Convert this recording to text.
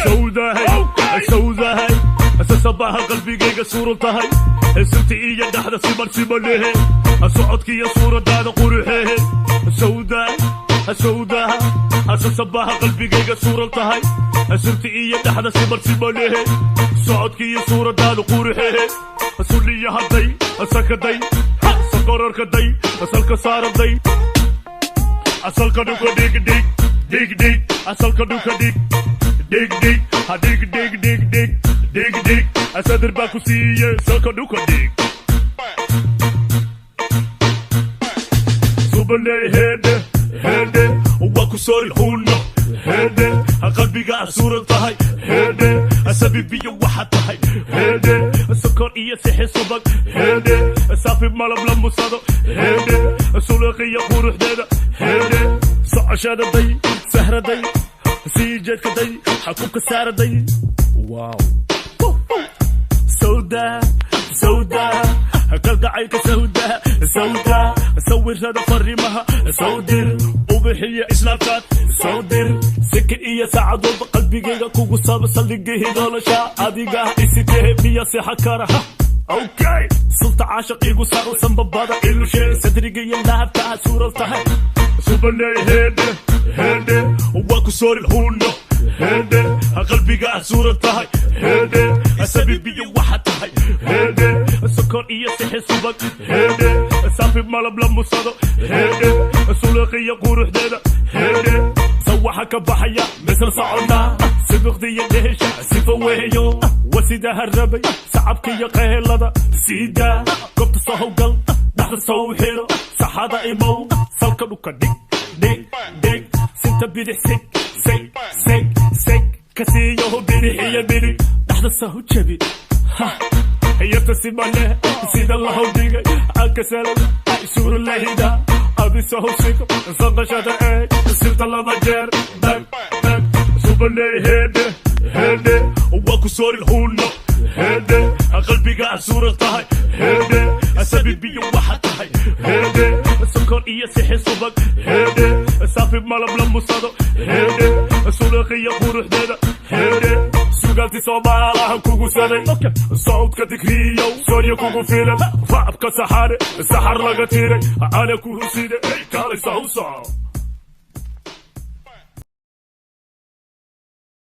Sawdahay, sawdahay, sasabaha qalbigayga suuran tahay, sinta iyo dhaxda siman simalehe, socodkiiyo suuradaada quruxehe. Sawdahay, sawdaha, sasabaha qalbigayga suuran tahay, sinta iyo dhaxda siman simalehe, socodkiiyo suuradaada quruxehe. Sulliya hadday sakaday, sakororkaday, salka saaraday, asalka dhuka dhig dhig dhig dhig, asalka dhuka dhig dhig dhig, ha dhig dhig dhig dhig dhig dhig, asadir baa ku siiye, salka dhuka dhig. Subaney heedhe heedhe, waa ku soori huno heedhe, qalbiga suuran tahay heedhe, sabibiyo waxaad tahay heedhe, sokor iyo sixi subag heedhe, saafi malab la musado heedhe, suluqiyo quruxdeeda heedhe, socoshadaday sahraday, sii jeedkaday, xakubka saaraday. Wow, sawda sawda, kalgacaylka sawda sawda, sawirada fariimaha sawdir, ubixiyo islaamkaad sawdir, sikin iyo saacad walba qalbigayga kugu saba, saldhigihii nolosha adiga isitee miya seexa kara? Okay, sulta caashaq igu saaro, sanbabada ilushe, sadriga iyo lahabtaa suural tahay. Subaney heedhe heedhe, waa ku soori huno heedhe, qalbiga suuran tahay heedhe, sabibiyo waxaad tahay heedhe, sokor iyo sixi subag heedhe, saafi malab la musado heedhe, suluqiyo quruxdeeda heedhe, sawaxa ka baxaya misla soconnaa, sibiqdiyo dhehesha sifa weeyo, wasida harabay sacabka iyo qehelada siidaa, goobta soo howgal, dhaxda soo xiro, saxada imow, salka dhuka dhig dhig dhig, sinta bidix sig sig sig sig ka siiyaho, bidix iyo midig dhaxda soo jabi, ha yarta simale sida lahu dhigay akasalada suuralahida adisaho sigo sanqashada eeg, silta laba jeer dag dag. Subaney heedhe heedhe, waa ku soori huno heedhe, qalbiga suuran tahay heedhe, sabibiyo waxaad tahay heedhe, sokor iyo sixi subag heedhe, saafi malab la musado heedhe, suluqiyo quruxdeeda heedhe, sugaanti soomaalahan kugu saday, sawdka digriyow soorya kugu filan, raabka saxare saxar laga tiray, ana ku huside, kaalay sawso.